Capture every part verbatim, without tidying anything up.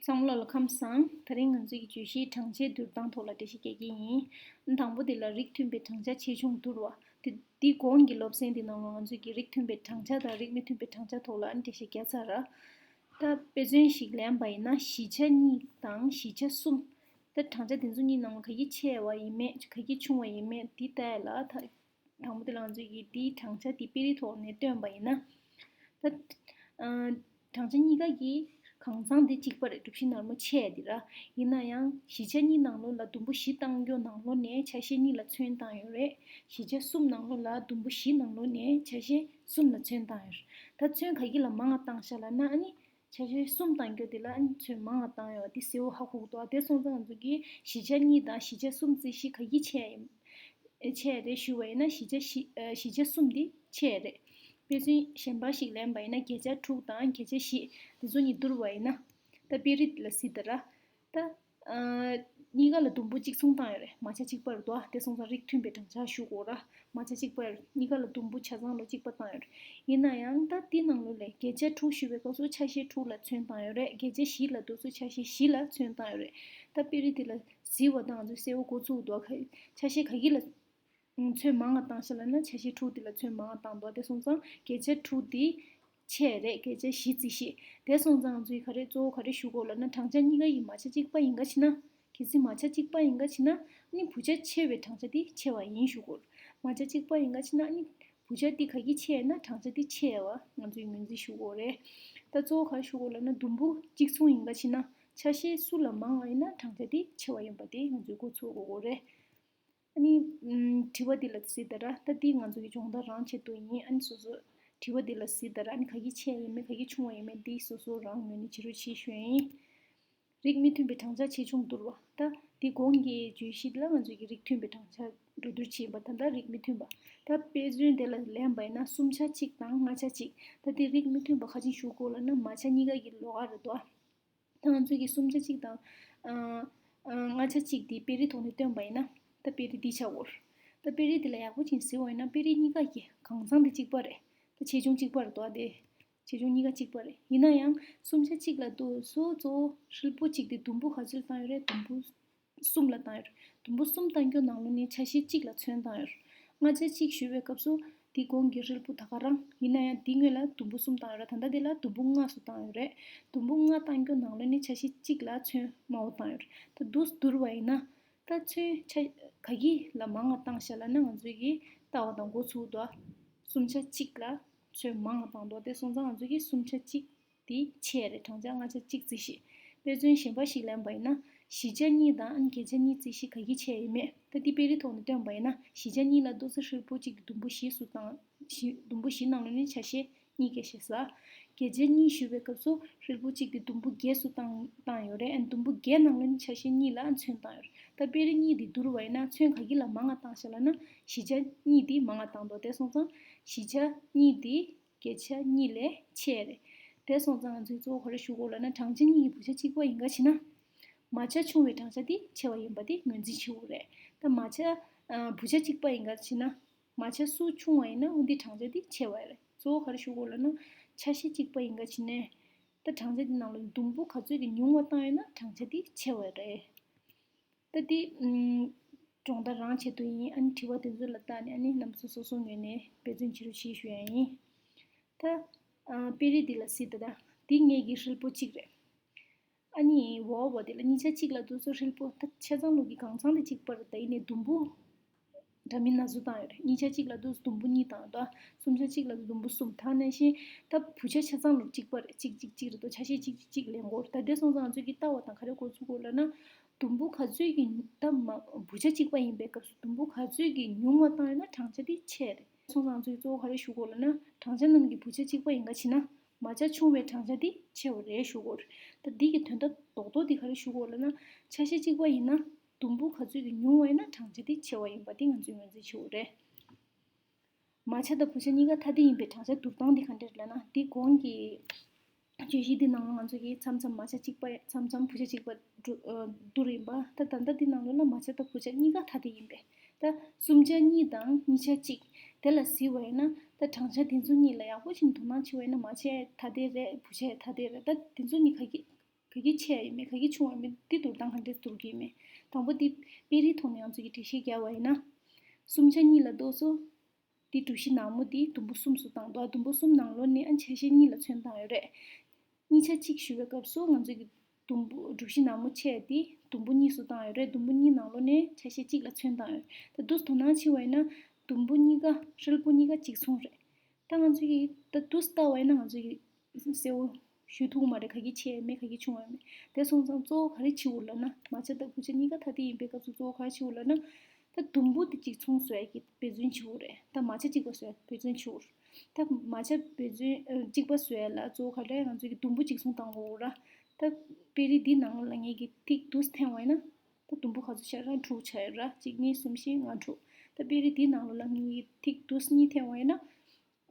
ཚང་མ་ལ་ཁམས་བཟང་། དེ་རིང་ང་ཚོའི་གི་བརྗོད་གཞིའི་བགྲང་བྱའི་བསྡུར་སྟངས་ཐོག་ལ་འགྲེལ་བཤད་རྒྱག་གི་ཡིན། དང་པོ་དེ་ལ་རིགས་མཐུན་པའི་བགྲང་བྱ་ཆེ་ཆུང་བསྡུར་བ། དེ་དེའི་གོང་གི་སློབ་ཚན་དེ་ནང་ལ་ང་ཚོའི་གི་རིགས་མཐུན་པའི་བགྲང་བྱ་དང་རིགས་མི་མཐུན་པའི་བགྲང་བྱ་ཐོག་ལ་འགྲེལ་བཤད་བརྒྱབ་ཚར། ད་དཔེ་མཚོན་ཞིག་ལེན་པ་ཡིན་ན་བཞི་ཆ་གཉིས་དང་བཞི་ཆ་གསུམ། ད་བགྲང་བྱ་དེ་ཚོ་གཉིས་ནང་ལ་ག་གི་ཆེ་བ་ཡིན་མེད་ག་གི་ཆུང་བ་ཡིན་མེད་དེ་ལྟ་ཡ་ལ་ད། དང་པོ་དེ་ལ་ང་ཚོས་ཀྱིས་དེའི་བགྲང་བྱ་དེ་དཔེ་རིས་ཐོག་ནས་སྟོན་པ་ཡིན་ན། ད། ཨ། བགྲང་བྱ་གཉིས་ཀ་གི་གང་ཚང་དེ་གཅིག་པ་རེད། གྲུ་བཞི་ནར་མོ་ཆེ་དེ་ར། ཡིན་ན་ཡང་བཞི་ཆ་གཉིས་ནང་ལོགས་ལ་དུམ་བུ་བཞི་བཏང་རྒྱུ་ནང་ལོགས་ནས་ཆ་ཤས་གཉིས་ལ་ཚོན་བཏང་ཡོད་རེད། བཞི་ཆ་གསུམ་ནང་ལོགས་ལ་དུམ་བུ་བཞི་ནང་ལོགས་ནས་ཆ་ཤས་གསུམ་ལ་ཚོན་བཏང་ཡོད་རེད། ད་ཚོན་ག་གི་ལ་མང་བ་བཏང་ཤག་ལབ་ན་ཨ་ནི། ཆ་ཤས་གསུམ་བཏང་རྒྱུ་དེ་ལ་ཨ་ནི་ཚོན་མང་བ་བཏང་ཡོད་པ་དེ་གསལ་པོ་ཧ་གོ་གི་འདུག་དེ་སོང་ཙང་ང་ཚོ་གིས་བཞི་ཆ་གཉིས་དང་བཞི་ཆ་གསུམ་རྩིས་གཞི་ག་གི་ཆེ་ཡིན། ཆེ་རེད་ཞུ་བ་ཡིན་ན་བཞི་ཆ་བཞི། ཨ། བཞི་ཆ་གསུམ་དེ་ཆེ་རེད། དཔེ་མཚོན་གཞན་པ་ཞིག་ལེན་པ་ཡིན་ན་བརྒྱ་ཆ་དྲུག་དང་བརྒྱ་ཆ་བཞི་དེ་ཚོ་གཉིས་བསྡུར་བ་ཡིན་ན། ད་དཔེ་རིས་འདི་ལ་གཟིགས་དང་ར། ད། ཨ། གཉིས་ཀ་ལ་དུམ་བུ་གཅིག་མཚུངས་བཏང་ཡོད་རེད། མ་ཆ་གཅིག་པ་རེད་དོ། དེ་སོང་ཙང་རིགས་མཐུན་པའི་བགྲང་བྱ་ཞུ་དགོས་ར། མ་ཆ་གཅིག་པ་རེད། གཉིས་ཀ་ལ་དུམ་བུ་ཆ་ཚང་ལོ་གཅིག་པ་བཏང་ཡོད་རེད། ཡིན་ན་ཡང་ད་དེ་ནང་ལོགས་ལས་བརྒྱ་ཆ་དྲུག་ཞུ་བའི་སྐབས་སུ་ཆ་ཤས་དྲུག་ལ་ཚོན་བཏང་ཡོད་རེད། བརྒྱ་ཆ་བཞི་ལབ་དུས་སུ་ཆ་ཤས་བཞི་ལ་ཚོན་བཏང་ཡོད་རེད། ད་དཔེ་རིས་དེ་ལ་གཟིགས་པ་དང་ང་ཚོས་གསལ་པོ་གོ་ཚུགས་འདུག་ག་ཆ་ཤས་ག་གི་ལ་ཚོན་མང་བ་བཏང་ཤག་ལབ་ན་ཆ་ཤས་དྲུག་དེ་ལ་ཚོན་མང་བ་བཏང་འདུག་དེ་སོང་ཙང་བརྒྱ་ཆ་དྲུག་དེ་ཆེ་རེད། བརྒྱ་ཆ་བཞི་རྩིས་གཞི། དེ་སོང་ཙང་ང་ཚོས་ག་རེ་གཙོ་བོ་ག་རེ་ཞུ་དགོས་ལབ་ན་བགྲང་བྱ་གཉིས་ཀ་ཡི་མ་ཆ་གཅིག་པ་ཡིན་ག་ཕྱིན་ན། གལ་སྲིད་མ་ཆ་གཅིག་པ་ཡིན་ག་ཕྱིན་ན་ནི་བུ་ཆ་ཆེ་བའི་བགྲང་བྱ་དེ་ཆེ་བ་ཡིན་ཞུ་དགོས། མ་ཆ་གཅིག་པ་ཡིན་ག་ཕྱིན་ན་ནི་བུ་ཆ་དེ་ག་གི་ཆེ་ན་བགྲང་བྱ་དེ་ཆེ་བ་ང་ཚོས་ངོས་འཛིན་ཞུ་དགོས་རེད། ད་གཙོ་བོ་ག་རེ་ཞུ་དགོས་ལབ་ན་དུམ་བུ་གཅིག་མཚུངས་ཡིན་ག་ཕྱིན་ན་ཆ་ཤས་སུ་ལ་མང་བ་ཡིན་ན་བགྲང་བྱ་དེ་ཆེ་བ་ཡིན་པ་དེ་ང་ཚོས་གོ་ཚུགས་དགོས་རེད། ཨ་ནི། ཨམ། དྲི་བ་འདི་ལ་གཟིགས་དང་ར། ད་འདི་ང་ཚོ་གི་སྦྱོང་བརྡར་རང་ཆེད་དུ་ཡིན། ཨ་ནི་སོ་སོ་དྲི་བ་འདི་ལ་གཟིགས་དང་ར། ཨ་ནི་ག་གི་ཆེ་ཡིན་མིན་ག་གི་ཆུང་བ་ཡིན་མིན་འདི་སོ་སོ་རང་ངོས་ནས་བྱེད་རོགས་བྱེད་ཞུ་ཡ་ཡིན། རིགས་མི་མཐུན་པའི་བགྲང་བྱ་ཆེ་ཆུང་བསྡུར་བ། ད་འདི་གོང་གི་བརྗོད་གཞི་ལ་ང་ཚོ་གི་རིགས་མཐུན་པའི་བགྲང་བྱ་འགྲོ་བསྡུར་བྱེད་པ། ད་ལྟ་རིགས་མི་མཐུན་པ། ད་དཔེ་མཚོན་དེ་ལ་ལེན་པ་ཡིན་ན་སུམ་ཆ་གཅིག་དང་ལྔ་ཆ་གཅིག་ད་འདི་རིགས་མི་མཐུན་པ་ག་ཅིག་ཞུ་དགོས་ལབ་ན་མ་ཆ་གཉིས་ཀ་གི་ལོགས་ཀ་རེད་དོ། ད་ང་ཚོས་ཀྱི་སུམ་ཆ་གཅིག་དང་། ཨ། ཨ། ལྔ་ཆ་གཅིག་དེ་དཔེ་རིས་ཐོག་ནས་སྟོན་པ་ཡིན་ན། ད་དཔེ་རིས་འདི་ཆགས་ཡོད་རེད། ད་དཔེ་རིས་འདི་ལ་ཡག་པོ་ཅིག་གཟིགས་པ་ཡིན་ན་དཔེ་རིས་གཉིས་ཀ་གི་གང་ཚང་དེ་གཅིག་པ་རེད། ད་ཆེ་ཆུང་གཅིག་པ་རེད་དོ། དེ་ཆེ་ཆུང་གཉིས་ཀ་གཅིག་པ་རེད། ཡིན་ན་ཡང་སུམ་ཆ་གཅིག་ལ་དུས་སུ་གཙོ་བོ་ཧྲིལ་པོ་གཅིག་དེ་དུམ་བུ་ག་ཚོད་བཏང་ཡོད་རེད། དུམ་བུ་གསུམ་ལ་བཏང་ཡོད་རེད། དུམ་བུ་གསུམ་བཏང་རྒྱུ་ནང་ལོགས་ནས་ཆ་ཤས་གཅིག་ལ་ཚོན་བཏང་ཡོད་རེད། ལྔ་ཆ་གཅིག་ཞུ་བའི་སྐབས་སུ་དེ་གོང་གི་ཧྲིལ་པོ་ད་ག་རང་ཡིན་ན་ཡང་དེ་སྔོན་ལ་དུམ་བུ་གསུམ་བཏང་ཡོད་རེད། ད་ལྟ་དེ་ལ་དུམ་བུ་ལྔ་སུ་བཏང་ཡོད་རེད། དུམ་བུ་ལྔ་བཏང་རྒྱུ་ནང་ལོགས་ནས་ཆ་ཤས་གཅིག་ལ་ཚོན་དམར་པོ་བཏང་ཡོད་རེད། ད་འདུག་བསྡུར་བ་ཡིན་ན། ད་ཚོན་ཆ་ག་གི་ལ་མང་བ་བཏང་ཤག་ལབ་ན་ང་ཚོས་ཀྱི་ལྟ་བ་དང་འགོ་ཚུགས་དོ། སུམ་ཆ་གཅིག་ལ་ཚོན་མང་བ་བཏང་དོ། དེ་སོང་ཙང་ང་ཚོས་ཀྱི་སུམ་ཆ་གཅིག་དེ་ཆེ་རེད། བགྲང་བྱ་ལྔ་ཆ་གཅིག་རྩིས་གཞི། དཔེ་མཚོན་གཞན་པ་ཞིག་ལེན་པ་ཡིན་ན་བཞི་ཆ་གཉིས་དང་ཨ་ནི་བརྒྱད་ཆ་གཉིས་རྩིས་གཞི་ག་གི་ཆེ་ཡིན་མེད། ད་འདི་དཔེ་རིས་ཐོག་ནས་སྟོན་པ་ཡིན་ན་བཞི་ཆ་གཉིས་ལ་ཏོག་ཙམ་ཧྲིལ་པོ་གཅིག་གི་དུམ་བུ་བཞི་སུ་བཏང་། བཞི། དུམ་བུ་བཞི་ནང་ལོགས་ནས་ཆ་ཤས་གཉིས་སྐྱེ་ཤེས་ས། བརྒྱད་ཆ་གཉིས་ཞུ་བའི་སྐབས་སུ་ཧྲིལ་པོ་གཅིག་དེ་དུམ་བུ་བརྒྱད་སུ་བཏང་བཏང་ཡོད་རེད། ཨ་ནི་དུམ་བུ་བརྒྱད་ནང་ལོགས་ནས་ཆ་ཤས་གཉིས་ལ་ཚོན་བཏང་ཡོད་རེད། ད་དཔེ་རིས་གཉིས་དེ་བསྡུར་བ་ཡིན་ན་ཚོན་ག་གི་ལ་མང་བ་བཏང་ཤག་ལབ་ན་བཞི་ཆ་གཉིས་དེ་མང་བ་བཏང་འདུག་དེ་སོང་ཙང་བཞི་ཆ་གཉིས་དེ་བརྒྱད་ཆ་གཉིས་ལས་ཆེ་རེད། དེ་སོང་ཙང་ང་ཚོས་གཙོ་བོ་ག་རེ་ཞུ་དགོས་ལབ་ན་བགྲང་བྱ་གཉིས་ཀྱི་བུ་ཆ་གཅིག་པ་ཡིན་ག་ཕྱིན་ན། མ་ཆ་ཆུང་བའི་བགྲང་བྱ་དེ་ཆེ་བ་ཡིན་པ་དེ་ངོས་འཛིན་བྱེད་དགོས་རེད། ད་མ་ཆ། ཨ། བུ་ཆ་གཅིག་པ་ཡིན་ག་ཕྱིན་ན། མ་ཆ་སུ་ཆུང་བ་ཡིན་ན་འོ་འདི་བགྲང་བྱ་འདི་ཆེ་བ་རེད། གཙོ་བོ་ག་རེ་ཞུ་དགོས་ལབ་ན་ཆ་ཤས་གཅིག་པ་ཡིན་ག་ཕྱིན་ནས་ད་བགྲང་བྱ་འདི་ནང་ལ་དུམ་བུ་ག་ཚོད་ཀྱི་ཉུང་བ་བཏང་ཡོད་ན་བགྲང་བྱ་འདི་ཆེ་བ་རེད། ད་འདི་ཨམ། སྦྱོང་བརྡར་རང་ཆེད་དུ་ཡིན། ཨ་ནི་དྲི་བ་དེ་ཚོ་ལ་བལྟས་ནས་ཨ་ནི་རྣམ་པ་ཚོ་སོ་སོ་ངོས་ནས་འབད་བརྩོན་བྱེད་རོགས་ཞེས་ཞུ་ཡ་ཡིན། ད། ཨ། དཔེ་རིས་འདི་ལ་གཟིགས་དང་ད་འདི་ངེད་ཀྱི་ཧྲིལ་པོ་གཅིག་རེད། ཨ་ནི་འོ་འོ་དེ་ལ་གཉིས་ཆ་གཅིག་ལ་དུས་སུ་ཧྲིལ་པོ་ད་ཆ་ཚང་ལོ་གི་གང་ཚང་དེ་གཅིག་པ་རེད། ད་ཡིན་ནའི་དུམ་བུ་འདྲ་མིན་སྣ་ཚོགས་བཏང་ཡོད་རེད། གཉིས་ཆ་གཅིག་ལ་དུས་སུ་དུམ་བུ་གཉིས་བཏང་ཡོད་དོ། སུམ་ཆ་གཅིག་ལ་དུས་སུ་དུམ་བུ་གསུམ། ད་ནང་བཞིན་ད་བུ་ཆ་ཆ་ཚང་ལོ་གཅིག་པ་རེད། གཅིག་གཅིག་གཅིག་རེད་དོ། ཆ་ཤས་གཅིག་གཅིག་གཅིག་ལེན་དགོས་རེད། ད་དེ་སོང་ཙང་ང་ཚོས་ཀྱི་ལྟ་བ་དང་ག་རེ་འགོ་ཚུགས་དགོས་ལབ་ན་དུམ་བུ་ག་ཚོད་ཀྱི་ད་མ་བུ་ཆ་གཅིག་པ་ཡིན་པའི་སྐབས་སུ་དུམ་བུ་ག་ཚོད་ཀྱི་ཉུང་བ་བཏང་ཡོད་ན་བགྲང་བྱ་དེ་ཆེ་རེད། སོང་ཙང་ང་ཚོས་གཙོ་བོ་ག་རེ་ཞུ་དགོས་ལབ་ན་བགྲང་བྱ་རྣམས་ཀྱི་བུ་ཆ་གཅིག་པ་ཡིན་ག་ཕྱིན་ན། མ་ཆ་ཆུང་བའི་བགྲང་བྱ་འདི་ཆེ་བ་རེད་ཞུ་དགོས་རེད། ད་འདི་གི་དོན་དག་རྡོག་རྡོག་འདི་ག་རེ་ཞུ་དགོས་ལབ་ན་ཆ་ཤས་གཅིག་པ་ཡིན་ན་དུམ་བུ་ག་ཚོད་ཀྱི་ཉུང་བ་ཡིན་ན་བགྲང་བྱ་འདི་ཆེ་བ་ཡིན་པ་འདི་ང་ཚོས་ངོས་འཛིན་བྱེད་དགོས་རེད། མ་ཆ་དང་བུ་ཆ་གཉིས་ཀ་ཐ་དད་ཡིན་པའི་བགྲང་བྱ་བསྡུར་སྟངས་འདི་ག་འདྲ་རེད་ལབ་ན་འདི་གོང་གི་བརྗོད་གཞི་འདི་ནང་ལ་ང་ཚོ་གིས་མཚམས་མཚམས་མ་ཆ་གཅིག་པ་མཚམས་མཚམས་བུ་ཆ་གཅིག་པ་བསྡུར་ཡིན་པ། ད་ད་ལྟ་འདི་ནང་ལོགས་ལ་མ་ཆ་དང་བུ་ཆ་གཉིས་ཀ་ཐ་དད་ཡིན་པས། ད་སུམ་ཆ་གཉིས་དང་གཉིས་ཆ་གཅིག་དེ་ལ་གཟིགས་པ་ཡིན་ན་ད་བགྲང་བྱ་དེ་ཚོ་གཉིས་ལ་ཡག་པོ་ཞིག་དོ་སྣང་བྱས་པ་ཡིན་ན་མ་ཆ་ཐ་དད་རེད། བུ་ཆ་ཐ་དད་རེད། ད་དེ་ཚོ་གཉིས་ག་གི་ག་གི་ ཆེ་ཡ་ཡིན་མེད། ག་གི་ཆུང་བ་ཡིན་མེད། འདི་བསྡུར་སྟངས་ག་འདྲས་བསྡུར་གི་ཡིན་མེད། དང་པོ་འདི་དཔེ་རིས་ཐོག་ནས་ང་ཚོ་གི་འགྲེལ་བཤད་རྒྱག་པ་ཡིན་ན། སུམ་ཆ་གཉིས་ལ་ལྟོས་སོ། འདི་གྲུ་བཞི་ནག་མོ་འདི་དུམ་བུ་གསུམ་སུ་བཏང་འདུག་དུམ་བུ་གསུམ་ནང་ལོགས་ནས་ཨ་ཆ་ཤས་གཉིས་ལ་ཚོན་བཏང་ཡོད་རེད། གཉིས་ཆ་གཅིག་ཞུ་བའི་སྐབས་སུ་ང་ཚོ་གི་དུམ་བུ་གྲུ་བཞི་ནག་མོ་ཆེ་འདི་དུམ་བུ་གཉིས་སུ་བཏང་ཡོད་རེད། དུམ་བུ་གཉིས་ནང་ལོགས་ནས་ཆ་ཤས་གཅིག་ལ་ཚོན་བཏང་ཡོད། ད་དུས་དོ་སྣང་བྱེད་པ་ཡིན་ན་དུམ་བུ་གཉིས་ཀ་ཧྲིལ་པོ་གཉིས་ཀ་གཅིག་མཚུངས་རེད། ད་ང་ཚོ་གི་ད་དུས་ལྟ་བ་ཡིན་ན་ང་ཚོ་གི་གསལ་བོ་ཞུ་ཐུབ་མ་རེད། ག་གི་ཆེ་ཡ་མེད། ག་གི་ཆུང་བ་མེད། དེ་སོང་ཙང་གཙོ་བོ་ག་རེ་བྱེད་དགོས་ལབ་ན། མ་ཆ་དང་བུ་ཆ་གཉིས་ཀ་ཐ་དད་ཡིན་པའི་སྐབས་སུ་གཙོ་བོ་ག་རེ་བྱེད་དགོས་ལབ་ན། ད་དུམ་བུ་དེ་གཅིག་མཚུངས་བཟོ་ཡ་གི་འབད་བརྩོན་བྱེད་དགོས་རེད། ད་མ་ཆ་གཅིག་པ་བཟོ་ཡ་འབད་བརྩོན་བྱེད་དགོས་རེད། ད་མ་ཆ་འབད་བརྩོན་ཨ་གཅིག་པ་བཟོ་ཡ་ལ་གཙོ་བོ་ག་རེ། ང་ཚོ་གི་དུམ་བུ་གཅིག་མཚུངས་བཏང་དགོས་རེད། ད་དཔེ་རིས་འདི་ནང་ལ་ངེད་ཀྱི་ཐིག་དུས་འཐེན་པ་ཡིན་ན། ད་དུམ་བུ་ག་ཚོད་ཆགས་ར། དྲུག་ཆགས་ཡོད་ར། གཅིག་གཉིས་གསུམ་བཞི་ལྔ་དྲུག་ད་དཔེ་རིས་འདི་ནང་ལོགས་ལ་ངེད་ཀྱི་ཐིག་དུས་གཉིས་འཐེན་པ་ཡིན་ན།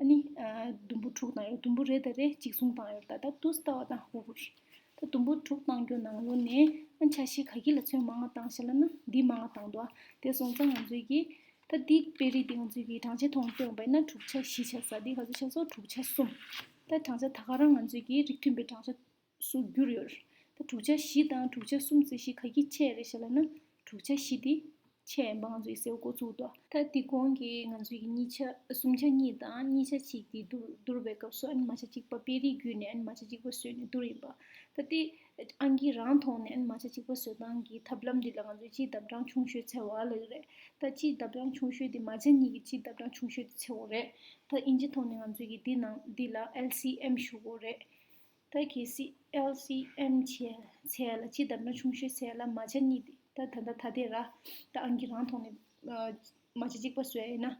ཨ་ནི་ཨ་དུམ་བུ་དྲུག་བཏང་ཡོད། དུམ་བུ་རེ་དང་རེ་གཅིག་མཚུངས་བཏང་ཡོད། ད་ད་དུས་ལྟ་བ་དང་ཧུ་ཧུ་ཤི། ད་དུམ་བུ་དྲུག་བཏང་རྒྱུ་ནང་ལོགས་ནས་ཨ་ཆ་ཤས་ག་གི་ལ་ཚོན་མང་བ་བཏང་ཤག་ལབ་ན་འདི་མང་བ་བཏང་འདུག་དེ་སོང་ཙང་ང་ཚོས་ཀྱི་ད་འདི་དཔེ་རིས་འདི་ང་ཚོས་ཀྱི་བགྲང་བྱ་ཐོག་བཏོན་པ་ཡིན་ན་དྲུག་ཆ་བཞི་ཆགས་ས། འདི་ག་ཚོད་ཆགས་སོང་། དྲུག་ཆ་གསུམ། ད་བགྲང་བྱ་ད་ག་རང་ང་ཚོས་ཀྱི་རིགས་མཐུན་པའི་བགྲང་བྱ་སུ་བསྒྱུར་ཡོད། ད་དྲུག་ཆ་བཞི་དང་དྲུག་ཆ་གསུམ་བརྩི་གཞི་ག་གི་ཆེ་རེད་ཤག་ལབ་ན་དྲུག་ཆ་བཞི་དེ་ཆེ་ཡིན་པ་ང་ཚོས་གསལ་པོ་འགོ་ཚུགས་འདུག་ད་དེ་གོང་གི་ང་ཚོས་ཀྱི་གཉིས་ཆ་སུམ་ཆ་གཉིས་དང་གཉིས་ཆ་གཅིག་དེ་བསྡུར་བསྡུར་བའི་སྐབས་སུ་ཨ་ནི་མ་ཆ་གཅིག་པ་དཔེ་རིས་བརྒྱུད་ནས་ཨ་ནི་མ་ཆ་གཅིག་པ་བཟོས་ནས་བསྡུར་ཡིན་པ། ད་དེ་ཨང་ཀི་རང་ཐོག་ནས་ཨ་ནི་མ་ཆ་གཅིག་པ་བཟོ་སྟངས་ཀྱི་ཐབས་ལམ་འདི་ལ་ང་ཚོས་སྤྱིའི་ལྡབ་གྲངས་ཆུང་ཤོས་ཚད་པ་ལབ་ཀྱི་རེད། ད་སྤྱིའི་ལྡབ་གྲངས་ཆུང་ཤོས་དེ་མ་ཆ་གཉིས་ཀྱི་སྤྱིའི་ལྡབ་གྲངས་ཆུང་ཤོས་དེ་ཚད་པ་རེད། ད་ཨིན་ཇི་ཐོག་ནས་ང་ཚོས་ཀྱི་འདི་ནང་འདི་ལ་ཨེལ་སི་ཨེམ་ཞུ་དགོས་རེད། ད་གལ་སྲིད་ཨེལ་སི་ཨེམ་བྱས་ཚེ་ལ་སྤྱིའི་ལྡབ་གྲངས་ཆུང་ཤོས་ཚེ་ལ་མ་ཆ་གཉིས་དེ་ད་ད་ད་ད་དེ་ར། ད་ཨང་ཀི་རང་ཐོག་ནས་ཨ་མ་ཆ་གཅིག་པ་བཟོས་ཡིན་ན་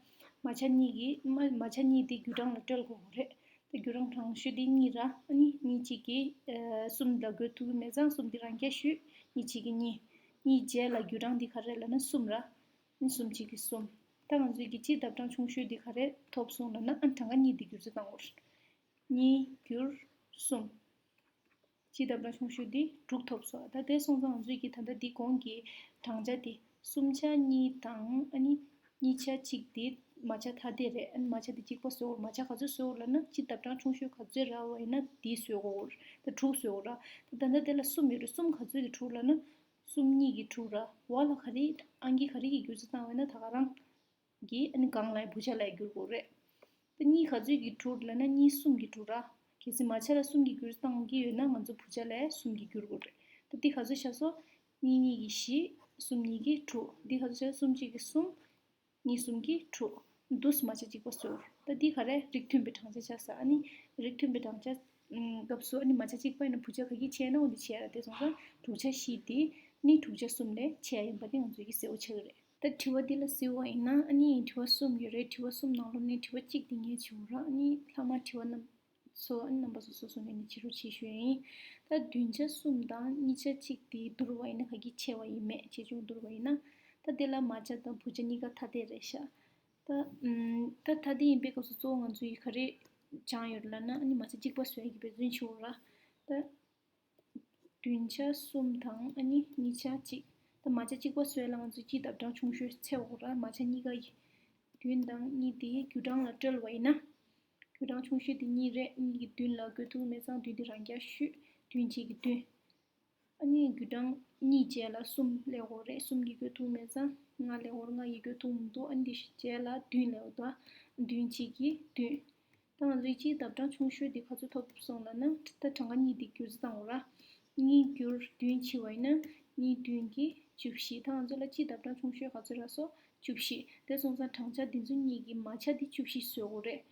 མ་ཆ་གཉིས་ཀྱི་མ་མ་ཆ་གཉིས་དེ་རྒྱུ་གྲངས་ལ་སྤྲོད་དགོས་རེད། ད་རྒྱུ་གྲངས་གྲངས་ཤོས་དེ་གཉིས་ར། ཨ་ནི་གཉིས་གཅིག་གིས་ཨ་གསུམ་ལ་བགོ་ཐུབ་ཀྱི་མེད་ཙང་གསུམ་དེ་རང་རྐྱ་ཞུས། གཉིས་གཅིག་གིས་གཉིས། གཉིས་རྗེས་ལ་རྒྱུ་གྲངས་དེ་ག་རེ་ལབ་ན་གསུམ་ར། ཨ་ནི་གསུམ་གཅིག་གིས་གསུམ། ད་ང་ཚོའི་གི་སྤྱིའི་ལྡབ་གྲངས་ཆུང་ཤོས་དེ་ག་རེ་ཐོབ་སོང་ལབ་ན་ཨ་གྲངས་ཀ་གཉིས་དེ་བསྒྱུར་རྩིས་བཏང་དགོས་རེད། གཉིས་བསྒྱུར་གསུམ། སྤྱིའི་ལྡབ་གྲངས་ཆུང་ཤོས་འདི་དྲུག་ཐོབ་སོང་། ད་དེ་སོང་ཙང་ང་ཚོས་ཀྱི་ད་ལྟ་འདི་གོང་གི་བགྲང་བྱ་དེ་སུམ་ཆ་གཉིས་དང་ཨ་ནི་གཉིས་ཆ་གཅིག་དེ་མ་ཆ་ཐ་དད་རེད། ཨ་ནི་མ་ཆ་དེ་གཅིག་པ་བཟོ་དགོས། མ་ཆ་ག་ཚོད་བཟོ་དགོས་ལབ་ན་སྤྱིའི་ལྡབ་གྲངས་ཆུང་ཤོས་ག་ཚོད་རག་པ་ཡིན་ན་དེ་བཟོ་དགོས། ད་དྲུག་བཟོ་དགོས་ར། ད་ད་ལྟ་དེ་ལ་གསུམ་ཡོད་རེད། གསུམ་ག་ཚོད་ཀྱི་དྲུག་ལབ་ན་གསུམ་གཉིས་ཀྱི་དྲུག་ར། འོག་ལ་ག་རེ་ཨང་ཀི་ག་རེ་གི་བསྒྱུར་རྩིས་བཏང་བ་ཡིན་ན་ད་ག་རང་གི་ཨ་ནི་སྒང་ལ་བུ་ཆ་ལ་བསྒྱུར་དགོས་རེད། ད་གཉིས་ག་ཚོད་ཀྱི་དྲུག་ལབ་ན་གཉིས་གསུམ་གྱི་དྲུག་ར། གལ་སྲིད་མ་ཆ་ལ་གསུམ་གྱི་བསྒྱུར་བཏང་གི་ཡོད་ན་ང་ཚོ་བུ་ཆ་ལ་གསུམ་གྱི་བསྒྱུར་དགོས་རེད། ད་འདི་ག་ཚོད་ཆགས་སོང་། གཉིས་གཉིས་ཀྱི་བཞི། གསུམ་གཉིས་ཀྱི་དྲུག་འདི་ག་ཚོད་ཆགས་སོང་། གསུམ་གཅིག་གི་གསུམ། གཉིས་གསུམ་གྱི་དྲུག་འདུག་མ་ཆ་གཅིག་པ་བཟོ། ད་འདི་ག་རེ་རིགས་མཐུན་པའི་བགྲང་བྱ་ཆགས་ས། ཨ་ནི་རིགས་མཐུན་པའི་བགྲང་བྱ་སྐབས་སུ་ཨ་ནི་མ་ཆ་གཅིག་པ་ཡིན་ན་བུ་ཆ་ག་གི་ཆེ་ན་འོ་འདི་ཆེ་ར། དེ་སོང་ཙང་དྲུག་ཆ་བཞི་དེ་ནི་དྲུག་ཆ་གསུམ་ལས་ཆེ་ཡ་ཡིན་པ་དེ་ང་ཚོས་ཀྱི་གསལ་པོ་ཆགས་ཀྱི་རེད། ད་དྲི་བ་འདི་ལ་གཟིགས་པ་ཡིན་ན་ཨ་ནི་དྲི་བ་གསུམ་ཡོད་རེད། དྲི་བ་གསུམ་ནང་ལོགས་ནས་དྲི་བ་གཅིག་དེ་ངས་བྱུང་ར། ཨ་ནི་ལྷག་མ་དྲི་བ་རྣམས་སོ་ཨ་ནི་རྣམ་པ་སོ་སོ་སོ་ནས་ནི་ཕྱི་རུ་ཕྱིས་ཞུ་ཡིན། ད་བདུན་ཆ་གསུམ་དང་གཉིས་ཆ་གཅིག་དེ་བསྡུར་བ་ཡིན་ན་ག་གི་ཆེ་བ་ཡིན་མེད་ཆེ་ཆུང་བསྡུར་བ་ཡིན་ན། ད་དེ་ལ་མ་ཆ་དང་བུ་ཆ་གཉིས་ཀ་ཐ་དད་རེད་ཤག་ད་ཨམ་ད་ཐ་དད་ཡིན་པའི་སྐབས་སུ་གཙོ་བོ་ང་ཚོ་ཡི་ག་རེ་སྦྱངས་ཡོད་ལབ་ན་ཨ་ནི་མ་ཆ་གཅིག་པ་བཟོ་ཡ་གི་འབད་བརྩོན་བྱེད་དགོས་ར། ད་བདུན་ཆ་གསུམ་དང་ཨ་ནི་གཉིས་ཆ་གཅིག་ད་མ་ཆ་གཅིག་པ་བཟོ་ཡ་ལ་ང་ཚོས་སྤྱིའི་ལྡབ་གྲངས་ཆུང་ཤོས་ཚད་དགོས་ར། མ་ཆ་གཉིས་ཀ་ཡི་བདུན་དང་གཉིས་དེ་རྒྱུ་གྲངས་ལ་བཀྲོལ་བ་ཡིན་ན། རྒྱུ་གྲངས་ཆུང་ཤོས་དེ་གཉིས་རེད། གཉིས་ཀྱིས་བདུན་ལ་བགོ་ཐུབ་མེད་ཙང་བདུན་དེ་རང་རྐྱ་ཞུས། བདུན་གཅིག་གིས་བདུན། ཨ་ནི་རྒྱུ་གྲངས་གཉིས་རྗེས་ལ་གསུམ་སླེབས་དགོས་རེད། གསུམ་གྱིས་བགོ་ཐུབ་མེད་ཙང་ལྔ་སླེབས་དགོས་རེད། ལྔ་ཡིས་བགོ་ཐུབ་མི་འདུག་ཨ་ནི་དེ་རྗེས་ལ་བདུན་སླེབས་འདུག་བདུན་གཅིག་གིས་བདུན། ད་ང་ཚོའི་སྤྱིའི་ལྡབ་གྲངས་ཆུང་ཤོས་དེ་ག་ཚོད་ཐོབ་སོང་ལབ་ན་ད་གྲངས་ཀ་གཉིས་དེ་བསྒྱུར་རྩིས་བཏང་དགོས་ར། གཉིས་བསྒྱུར་བདུན་བྱས་པ་ཡིན་ན་གཉིས་བདུན་གྱིས་བཅུ་བཞི། ད་ང་ཚོ་ལ་སྤྱིའི་ལྡབ་གྲངས་ཆུང་ཤོས་ག་ཚོད་རག་སོང་། བཅུ་བཞི། དེ་སོང་ཙང་བགྲང་བྱ་འདི་ཚོ་གཉིས་ཀྱི་མ་ཆ་དེ་བཅུ་བཞི་བཟོ་དགོས་རེད།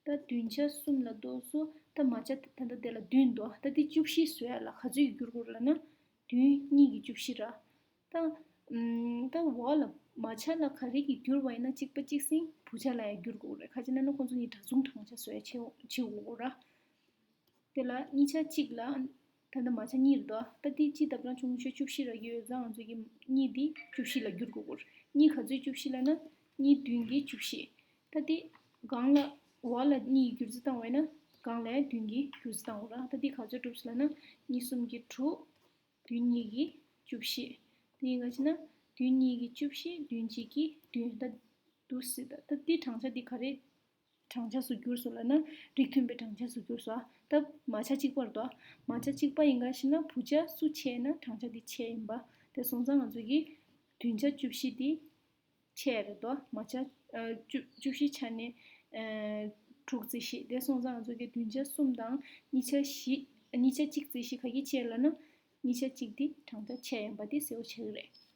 ད་བདུན་ཆ་གསུམ་ལ་ལྟོས་སོ། ད་མ་ཆ་ད་ལྟ་དེ་ལ་བདུན་འདུག་ད་དེ་བཅུ་བཞི་བཟོ་ཡ་ལ་ག་ཚོད་ཀྱིས་བསྒྱུར་དགོས་རེད་ལབ་ན། བདུན་གཉིས་ཀྱིས་བཅུ་བཞི་ར། ད་ཨམ་ད་འོག་ལ་མ་ཆ་ལ་ག་རེ་གིས་བསྒྱུར་བ་ཡིན་ན་གཅིག་པ་གཅིག་སྲིང་བུ་ཆ་ལ་ཡང་བསྒྱུར་དགོས་རེད། ག་ཅི་ན་ན་ཁོང་ཚོ་གཉིས་འདྲ་མཚུངས་བགྲང་བྱ་བཟོ་ཡ་བྱེད་བྱེད་དགོས་ར། དེ་ལ་གཉིས་ཆ་གཅིག་ལ་ད་ལྟ་མ་ཆ་གཉིས་རེད་དོ། ད་དེ་སྤྱིའི་ལྡབ་གྲངས་ཆུང་ཤོས་བཅུ་བཞི་རག་གི་ཡོད་ཙང་ང་ཚོ་གི་གཉིས་དེ་བཅུ་བཞི་ལ་བསྒྱུར་དགོས་རེད། གཉིས་ག་ཚོད་བཅུ་བཞི་ལབ་ན་གཉིས་བདུན་གྱིས་བཅུ་བཞི། ད་དེ་སྒང་ལ་འོག་ལ་གཉིས་ཀྱིས་བསྒྱུར་རྩིས་བཏང་བས་ན་སྒང་ལ་ཡང་བདུན་གྱིས་བསྒྱུར་རྩིས་བཏང་དགོས་ར། ད་དེ་ག་ཚོད་གྲུབ་སོང་ལབ་ན་གཉིས་གསུམ་གྱིས་དྲུག་བདུན་གཉིས་ཀྱིས་བཅུ་བཞི། དེ་ཡིན་ག་ཅི་ན་བདུན་གཉིས་ཀྱིས་བཅུ་བཞི། བདུན་གཅིག་གིས་བདུན། ད་འདུག་སེ་ད་ད་དེ་བགྲང་བྱ་དེ་ག་རེ་ བགྲང་བྱ་སུ་བསྒྱུར་སོང་ལབ་ན་རིགས་མཐུན་པའི་བགྲང་བྱ་སུ་བསྒྱུར་སོང་། ད་མ་ཆ་གཅིག་པ་རེད་དོ། མ་ཆ་གཅིག་པ་ཡིན་ག་ཞེ་ན་བུ་ཆ་སུ་ཆད་ན་བགྲང་བྱ་དེ་ཆད་ཡིན་པ། དེ་སོང་ཙང་ང་ཚོ་གིས་བདུན་ཆ་བཅུ་བཞི་དེ་ཆད་རེད་དོ། མ་ཆ་ཨ་བཅུ་བཅུ་བཞི་ཆ་ནས་ཨ་དྲུག་རྩིས་བཞི། དེ་སོང་ཙང་ང་ཚོ་གིས་བདུན་ཆ་གསུམ་དང་གཉིས་ཆ་བཞི། གཉིས་ཆ་གཅིག་རྩིས་བཞི་ག་གིས་ཆད་ལབ་ན་གཉིས་ཆ་གཅིག་དེ་བགྲང་བྱ་ཆད་ཡིན་པ་དེ་གསལ་པོ་ཆགས་ཀྱི་རེད།